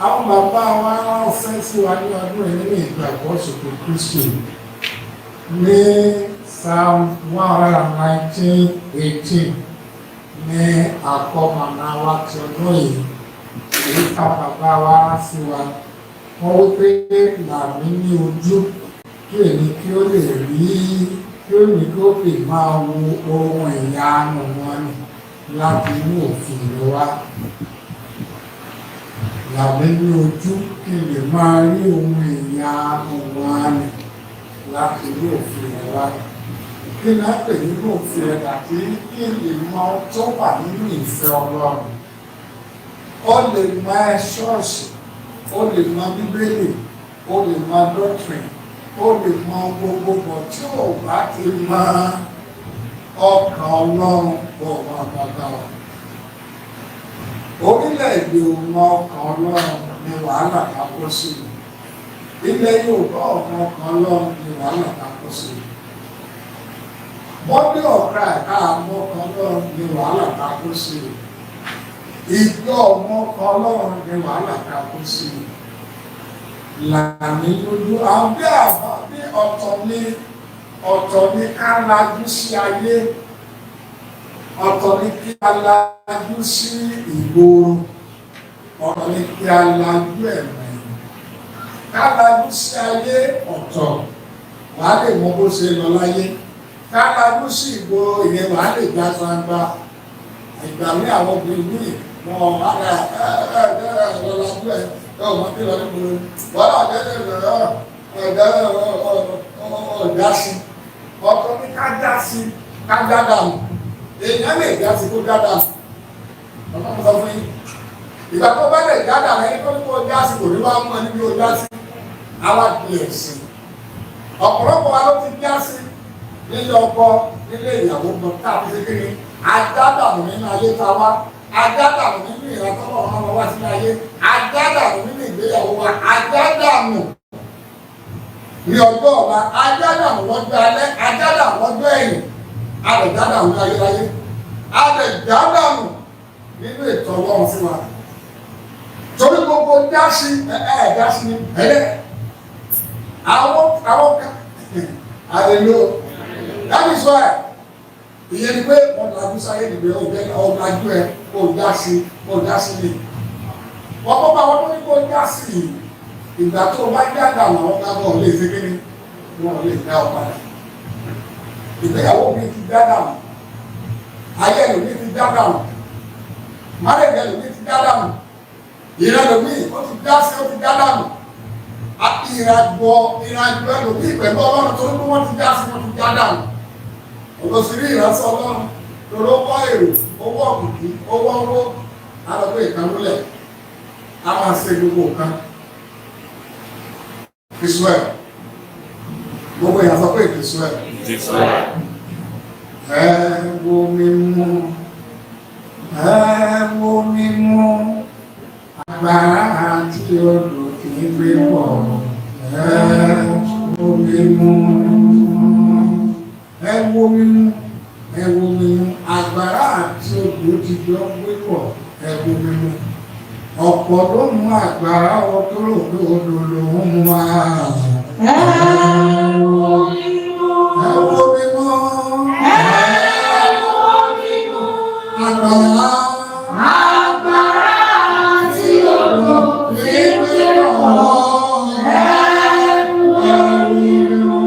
Àwọn bàbá wa ránṣẹ́ sí wa ní ọdún yìí nínú ìgbàgbọ́ ṣòkò Kristi ní Psalm 119:18 ní àkọmọ̀nà wa ti ọdún yìí. Èyí tá bàbá wa rán sí wa, wọ́n wí pé, "Là mí ní ojú kí èmi kí ó lè rí, kí ó ní kí ó lè máa wo ohun ìyanu wọn ni láti inú òfin rẹ wá." Là mí ní ojú kí n lè máa rí ohun ìyanu wọn ni láti inú òfin rẹ wá. Kí ni a pè nínú òfin rẹ? Àti kí n lè mọ tó wà nínú ìfẹ́ Ọlọ́run. Ó lè mọ ẹ ṣọ́ọ̀ṣì, ó lè mọ Bíbélì, ó lè mọ doctrine, ó lè mọ gbogbo, tí ò bá ti mọ ọkàn Ọlọ́run, ó mọ kankan o. Orílẹ̀-èdè ò mọ ọkàn Ọlọ́run ní wàhálà ká kó sí i. Ilẹ̀ Yorùbá ò mọ ọkàn Ọlọ́run ní wàhálà ká kó sí i. Body of Christ ká mọ ọkàn Ọlọ́run ní wàhálà ká kó sí i. Ìjọ ọmọ ọkàn Ọlọ́run ní wàhálà ká kó sí i. Là mí lójú àwọn bí àbá bí ọ̀tọ̀ ní ọ̀tọ̀ ní ká lajú sí ayé, ọ̀tọ̀ ní kí a lajú sí ìgboro, ọ̀tọ̀ ní kí a lajú ẹ̀mí. Ká lajú sí ayé ọ̀tọ̀, wàá lè mọ bó ṣe lọ láyé. Ká lajú sí ìgboro, ìyẹn wàá lè já gbangba. Ìgbà ní àwọn obìnrin míì wọn wà á ẹ ẹ ẹ lọ lajú ẹ ẹ ò mọ kí lọ nígboro wọn náà jẹ ẹ ẹ ẹ ẹ já sí. Ọ̀tọ̀ ní ká já sí, ká já dànù. Èèyàn lè já sí kó já dànù. Ọmọ mi sọ fún yín, ìgbà tó bá lè já dànù, ẹni tó ní kó já sí kò ní wá mú ẹni bí ó já sí àwa di ẹ̀sìn. Ọ̀pọ̀lọpọ̀ wa ló ti já sí nílé ọkọ, nílé ìyàwó gan, tá a fi ṣe kí ni, ajá dànù nínú ayé ta wá, ajá dànù nínú ìrànlọ́wọ́ ọ̀run wa wá sínú ayé, ajá dànù nínú ìgbéyàwó wa, ajá dànù ní ọjọ́ ọ̀la, ajá dànù lọ́jọ́ alẹ́, ajá dànù lọ́jọ́ ẹ̀yìn, alẹ̀já dànù ní ayérayé, alẹ̀já dànù nínú ètò Ọlọ́run sí wa. Torí gbogbo dásí ẹ ẹ dásí ní ẹlẹ àwọn hallelujah. That is why, ìyẹn ni pé wọn lajú sáyé nìgbẹ ọgbẹ ọlájú ẹ kó dá sí, kó dá sí ni wọn kọ́ bá wọn tó ní kó dá sí. Ìgbà tó bá jáde, àwọn kábọ̀ lè ṣe kí ni, wọn lè dá ọ padà. Ìgbéyàwó mi ti dá dànù, ayé ẹlòmíì ti dá dànù, marriage ẹlòmíì ti dá dànù, ìran ẹlòmíì ó ti dá sí, ó ti dá dànù. Ìrìnàjò ẹlòmíì pẹ̀lú Ọlọ́run, torí pé wọ́n ti dá sí, wọ́n ti dá dànù. Òlòsírí ìránṣẹ́ Ọlọ́run torí ó wá èrò, owó ọ̀kìkí, owó owó alọ́gbé ìkànnúlẹ̀, a máa ṣe gbogbo nǹkan. Israel, gbogbo èèyàn sọ pé Israel. Ẹ wo mi mú, ẹ wo mi mú, agbára àti odò kì í gbé pọ̀. Ẹ wo mi mú, ẹ wo mi mú, ẹ wo mi mú, agbára àti odò ti jọ gbé pọ̀. Ẹ wo mi mú. Ọ̀pọ̀ ló mú àgbàrá ọ tó rò pé odò lòún mú wa. Ẹ wo mi mú. Ẹ wo mi mú. Ẹ wo mi mú. Àgbàrá. Agbára àti odò tí ń gbé pọ̀. Ẹ wo mi mú.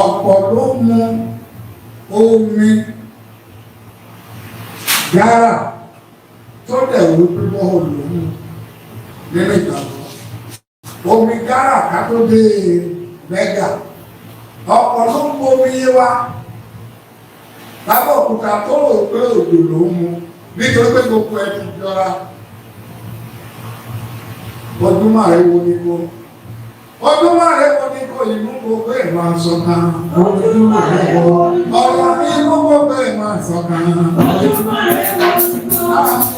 Ọ̀pọ̀ ló mu omi gárà tó dẹ̀ wí pé bọ́ọ̀lù lòún nínú ìgbàgbọ́. Omi gárà ká tó dé Berger. Ọ̀pọ̀ ló ń bomi yé wa lábẹ́ òkúta tó rò pé òjò ló ń mu, nítorí pé gbogbo ẹ ti jọra. Ojúmọ́ rẹ wo ni kó, ojúmọ́ rẹ wo ni kó, inú gbogbo ẹ̀ máa sọ̀kan. Ojúmọ́ rẹ wo ni kó. Ọ̀rọ̀ inú gbogbo ẹ̀ máa sọ̀kan. Ojúmọ́ rẹ wo ni kó.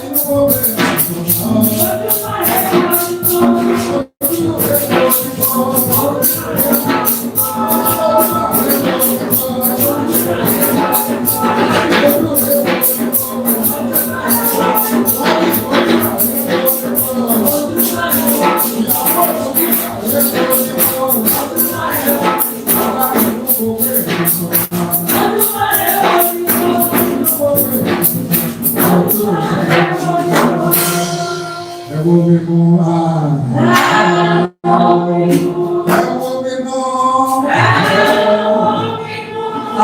Inú gbogbo ẹ̀ máa sọ̀kan. Ojúmọ́ rẹ wo ni kó. Ojúmọ́ rẹ wo ni kó. Ojúmọ́ rẹ wo ni kó. Ojúmọ́ rẹ wo ni kó. Ojúmọ́ rẹ wo ni kó. Ẹ wo mímú. Ẹ wo mímú.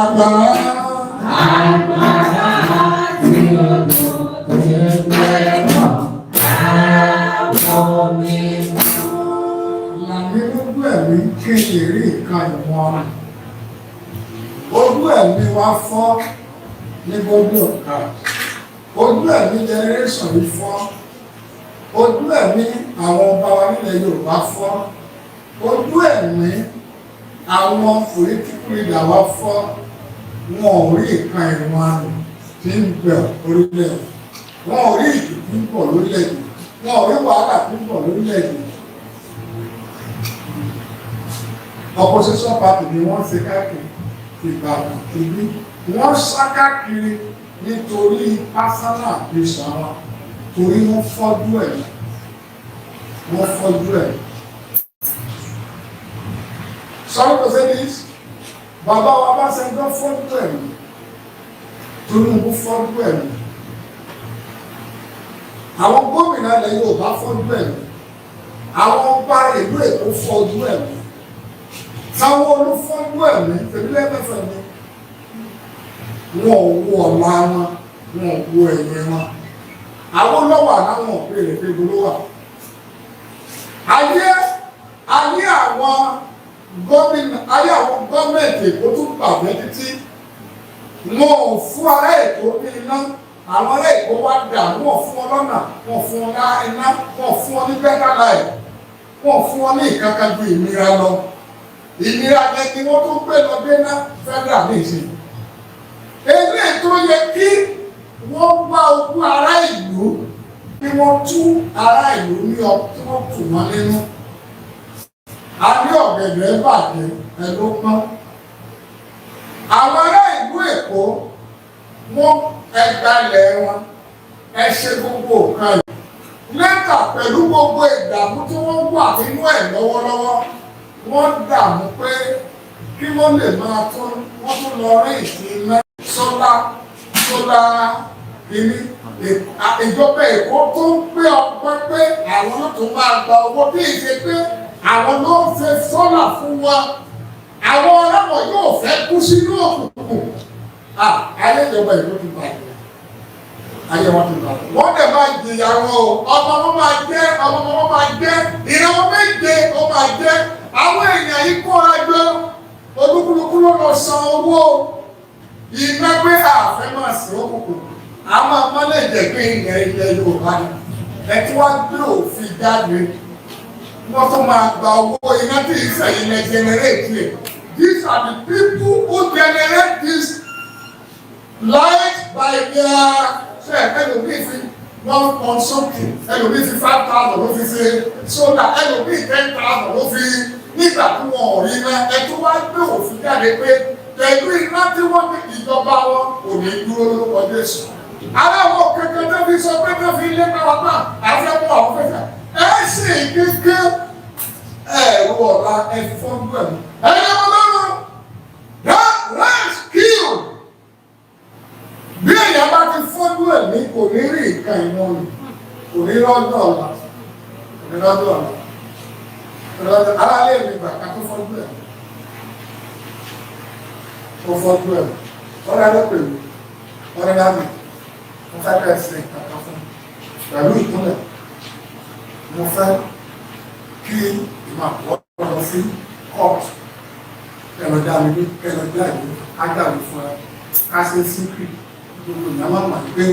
Agbára. Agbára tí ó tó ẹgbẹ́ àwọn mímọ́. Làmí lójú ẹ̀mí kí n lè rí nǹkan ìwọ̀n. Ojú ẹ̀mí wa fọ́ ní gbogbo ọ̀ka. Ojú ẹ̀mí generation yìí fọ́. Ojú ẹ̀mí àwọn ọba wa nílẹ̀ Yorùbá fọ́. Ojú ẹ̀mí àwọn political leader wa fọ́. Wọn ò rí nǹkan ìwọ̀n tí ń bẹ̀ orílẹ̀. Wọn ò rí ìdí tí ń bọ̀ lórílẹ̀-èdè. Wọn ò rí wàhálà tí ń bọ̀ lórílẹ̀-èdè. Opposition party ni wọ́n ṣe káàkiri, Ìbàdàn ìbí wọ́n sá káàkiri nítorí personal ambition wọn, torí wọ́n fọ́jú ẹ̀, wọ́n fọ́jú ẹ̀. Sorry to say this, bàbá wa Ọbásanjọ́ fọ́jú ẹ̀, Tinubu fọ́jú ẹ̀, àwọn gómìnà ilẹ̀ Yorùbá fọ́jú ẹ̀, àwọn ọba ìlú Èkó fọ́jú ẹ̀, Sanwó-Olú fọ́jú ẹ̀mí, tèmílẹ̀ mẹ́fẹ̀ mi. Wọn ò wo ọ̀la wọn, wọn ò wo ẹ̀yìn wọn. Àwọn lọ́wọ́ àláwọn òpin rẹ̀ pé gbogbo wà. Ayé àwọn gómìnà, ayé àwọn gọ́ọ̀mẹ̀ntì Èkó tún bàjẹ́ títí. Wọn ò fún ará Èkó ní iná. Àwọn ará Èkó wá dà, wọ́n fún ọ lọ́nà, wọ́n fún ọ ní iná, wọ́n fún ọ ní better life, wọ́n fún ọ ní ìkankan ju ìnira lọ. Ìnira yẹn ni wọ́n tún gbé lọ dé ná federal ní ìsìn. Eléyìí tó yẹ kí wọ́n wá ogún ará ìlú, kí wọ́n tú ará ìlú ní ọ, kí wọ́n tù wọ́n nínú. A ní ọ̀gẹ̀dẹ̀ bàjẹ́, ẹ ló pọ́n. Àwọn ará ìlú Èkó, wọ́n ẹgbàlẹ̀ wọn, ẹ ṣe gbogbo nǹkan yìí. Lẹ́tà pẹ̀lú gbogbo ìdààmú tí wọ́n wà nínú ẹ̀ lọ́wọ́lọ́wọ́, wọ́n dààmú pé kí wọ́n lè máa tún wọ́n tún lọ rí ìsinmi solar kìíní. Ìjọba Èkó tó ń pé ọpẹ́ pé àwọn ló tún máa gba owó bí ìṣe pé àwọn ló ń ṣe solar fún wa. Àwọn ọlọ́wọ̀ yóò fẹ́ kú sínú òkùnkùn. Ayé ìjọba Èkó ti bàjẹ́, ayé wọn ti bàjẹ́. Wọ́n dẹ̀ máa jìyà wọn o. Ọmọ wọn máa jẹ́, ọmọ wọn máa jẹ́, ìran wọn méje ó máa jẹ́. Àwọn èèyàn yìí kóra jọ, olúkúlùkù ló lọ san owó iná pé àfẹ́ máa sìn òkùnkùn, a máa mọ́lẹ̀ jẹ́ pé ilẹ̀ Yorùbá ni ẹ tí wọ́n gbé òfin jáde, wọ́n tún máa gba owó iná tí ìsẹ̀yìn lẹ generate ẹ̀. These are the people who generate this light by their ṣe. Ẹlòmíì fi one point something, ẹlòmíì fi 5,000 ló fi ṣe solar, ẹlòmíì 10,000 ló fi nígbà tí wọn ò rí iná. Ẹ tún wá gbé òfin jáde pé pẹ̀lú iná tí wọ́n ní, ìjọba wọn kò ní dúró lórúkọ Jésù. Aláwọ̀ kankan tó fi sọ pé tó fi lé náà náà àfẹ́ mú àwọn fẹ́fẹ́ ẹ sì kéke ẹ̀rọ ọ̀la ẹ fọ́nú ẹ̀mí ẹ̀yẹ wọn lọ́rùn that rescue. Bí èèyàn bá ti fọ́nú ẹ̀mí, kò ní rí nǹkan ìwọ̀n ni, kò ní lọ́dọ̀ ọ̀la, kò ní lọ́dọ̀ ọ̀la, kò ní lọ́dọ̀ aráalé mi. Gbà ká tó fọ́nú ẹ̀mí, ó fọ́nú ẹ̀mí, ọ̀rẹ́ ló pè mí, ọ̀rẹ́ náà mi, mo fẹ́ kẹ́ ẹ ṣe kankan fún mi pẹ̀lú ìkúnlẹ̀. Mo fẹ́ kí ìmọ̀ àpò lọ sí court, kẹlọ dá mi ní kẹlọ dá ìlú ájáwé fún ẹ, ká ṣe secret, gbogbo ìyá máa mọ̀ pé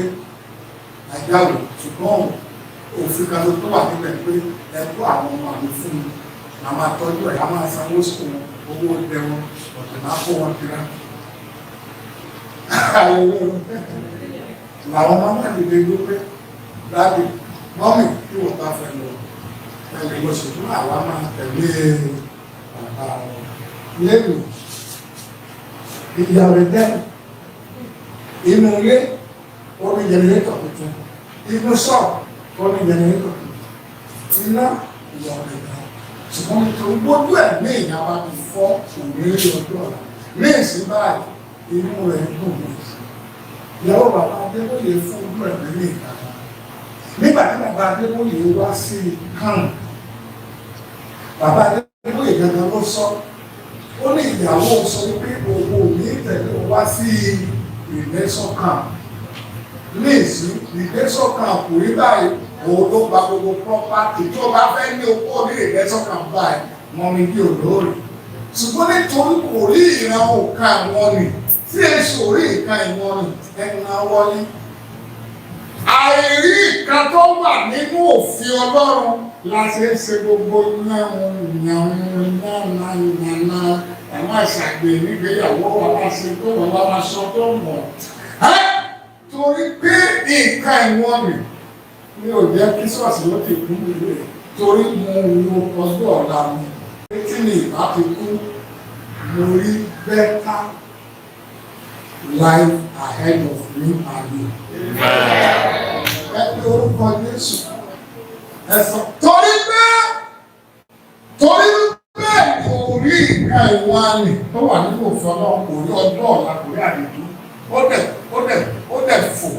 àjáwé. Ṣùgbọ́n òfin kan tó wà níbẹ̀ pé ẹ kó àwọn ọmọ mi fún mi, màá máa tọ́jú ẹ̀, á máa sanwó sùn wọn, owó oúnjẹ wọn ọ̀tẹ̀, máa kó wọn kiri. Làwọn ọmọ náà lè lè pé, "Daddy, mummy, kí wọ́n bá fẹ́ lọ pẹ̀lú oṣù àwa máa tẹ̀lé bàbá wọn lẹ́nu." Ìyàwó jẹ́ inú ilé, ó ní generator tuntun, inú ṣọ́ọ̀bù, ó ní generator tuntun, iná ìyàwó rẹ̀ jẹ́. Ṣùgbọ́n nítorí gbójú ẹ̀ ní ìyá wa ti fọ́, òní rí ọjọ́ ọ̀la ní ìsín báyìí, inú rẹ̀ dùn mí. Ìyàwó bàbá Adébóyè fún ojú ẹ̀ ní ìta nígbà tí bàbá bàbá Adébóyè wá sí kàn, bàbá Adébóyè gangan ló sọ, ó ní ìyàwó sọ wípé òun ò ní tẹ̀lé òun wá sí redemption camp. Ní ìsín, redemption camp kò rí báyìí. Òun ló gba gbogbo property. Tó bá fẹ́ ní owó ní redemption camp báyìí, wọ́n mi bí olóòrè. Ṣùgbọ́n nítorí kò rí ìran òkà wọn ni tí èso rí ìka ìwọ̀n ni ẹnu wọlé. Àìrí ìka tó wà nínú òfin Ọlọ́run la ṣe ń ṣe gbogbo yánun yánun yánun yánun, àwọn àṣàgbè nígbéyàwó wọn máa ṣe tó wọn máa sọ tó mọ̀ ẹ́, torí pé ìka ìwọ̀n ni mi ò jẹ́ kí ṣọ́ọ̀ṣì ló ti kú nílé, torí mo wo ọjọ́ ọ̀la mi. Tí mi ìbá ti kú, mo rí better life ahead of me and you. Ẹ pé orúkọ Jésù, ẹ sọ torí pé kò rí nǹkan ìwọ̀n àmì tó wà nínú òfin Ọlọ́run, kò rí ọjọ́ ọ̀la, kò rí àdìdú. Ó dẹ̀ fò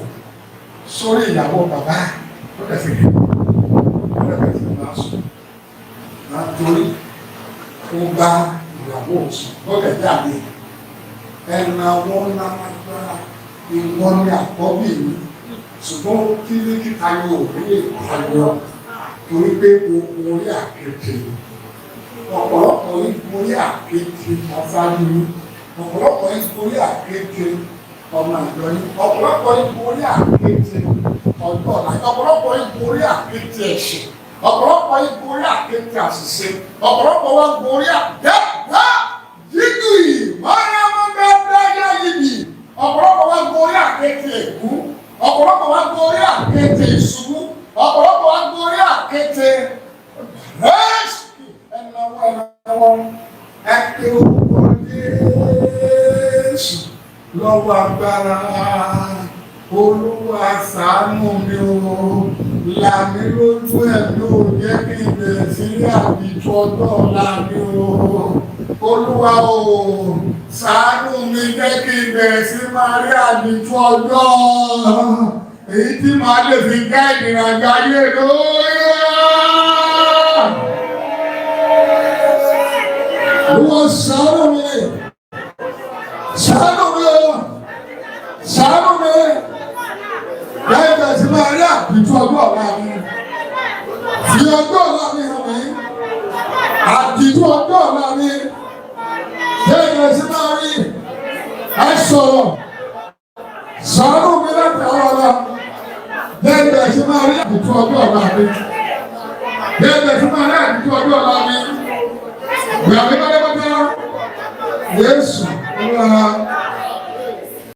sórí ìyàwó bàbá, ó dẹ̀ fi rí, ó dẹ̀ bẹ̀rẹ̀ sí máa sùn nítorí ó bá ìyàwó sùn, ó dẹ̀ jáde. Ẹ̀nà wọn lágbára. Ìwọ ni àkọ́bí mi, ṣùgbọ́n kí ní kíta yóò rí ìpàdé, torí pé o orí àkejì. Ọ̀pọ̀lọpọ̀ orí àkejì aṣáájú yín, ọ̀pọ̀lọpọ̀ orí àkejì ọmọ ìjọ yín, ọ̀pọ̀lọpọ̀ orí àkejì ọjọ́ ọ̀la, ọ̀pọ̀lọpọ̀ orí àkejì ẹ̀ṣẹ̀, ọ̀pọ̀lọpọ̀ orí àkejì àṣìṣe, ọ̀pọ̀lọpọ̀ wọn gorí àdẹ́gbẹ́ yídù ìmọ̀ràn yìí, ọ̀pọ̀lọpọ̀ wọn gorí àkejì ègún, ọ̀pọ̀lọpọ̀ wọn gorí àkejì ìṣubú, ọ̀pọ̀lọpọ̀ wọn gorí àkejì ẹnáwó ẹnáwó. Ẹ pé orúkọ Jésù lọ́wọ́ agbára. Olúwa, ṣàánú mi o, là mí lójú ẹ̀mí ò, jẹ́ kí n bẹ̀rẹ̀ sí ní àbíjú ọjọ́ ọ̀la mi o. Olúwa o, ṣàánú mi, jẹ́ kí n bẹ̀rẹ̀ sí máa rí àbíjú ọjọ́ èyí tí màá lè fi gá ìrìnàjò ayé lórí. Olúwa, ṣàánú mi, ṣàánú mi o, ṣàánú mi lẹ́yìn bẹ̀rẹ̀ sí máa rí àbíjú ọjọ́ ọ̀la mi. Fi ọjọ́ ọ̀la mi hàn mí, àbíjú ọjọ́ ọ̀la mi, lẹ́yìn bẹ̀rẹ̀ sí máa rí. Ẹ sọ̀rọ̀, ṣàánú mi láti àwọn ọ̀la, lẹ́yìn bẹ̀rẹ̀ sí máa rí àbíjú ọjọ́ ọ̀la mi, lẹ́yìn bẹ̀rẹ̀ sí máa rí àbíjú ọjọ́ ọ̀la.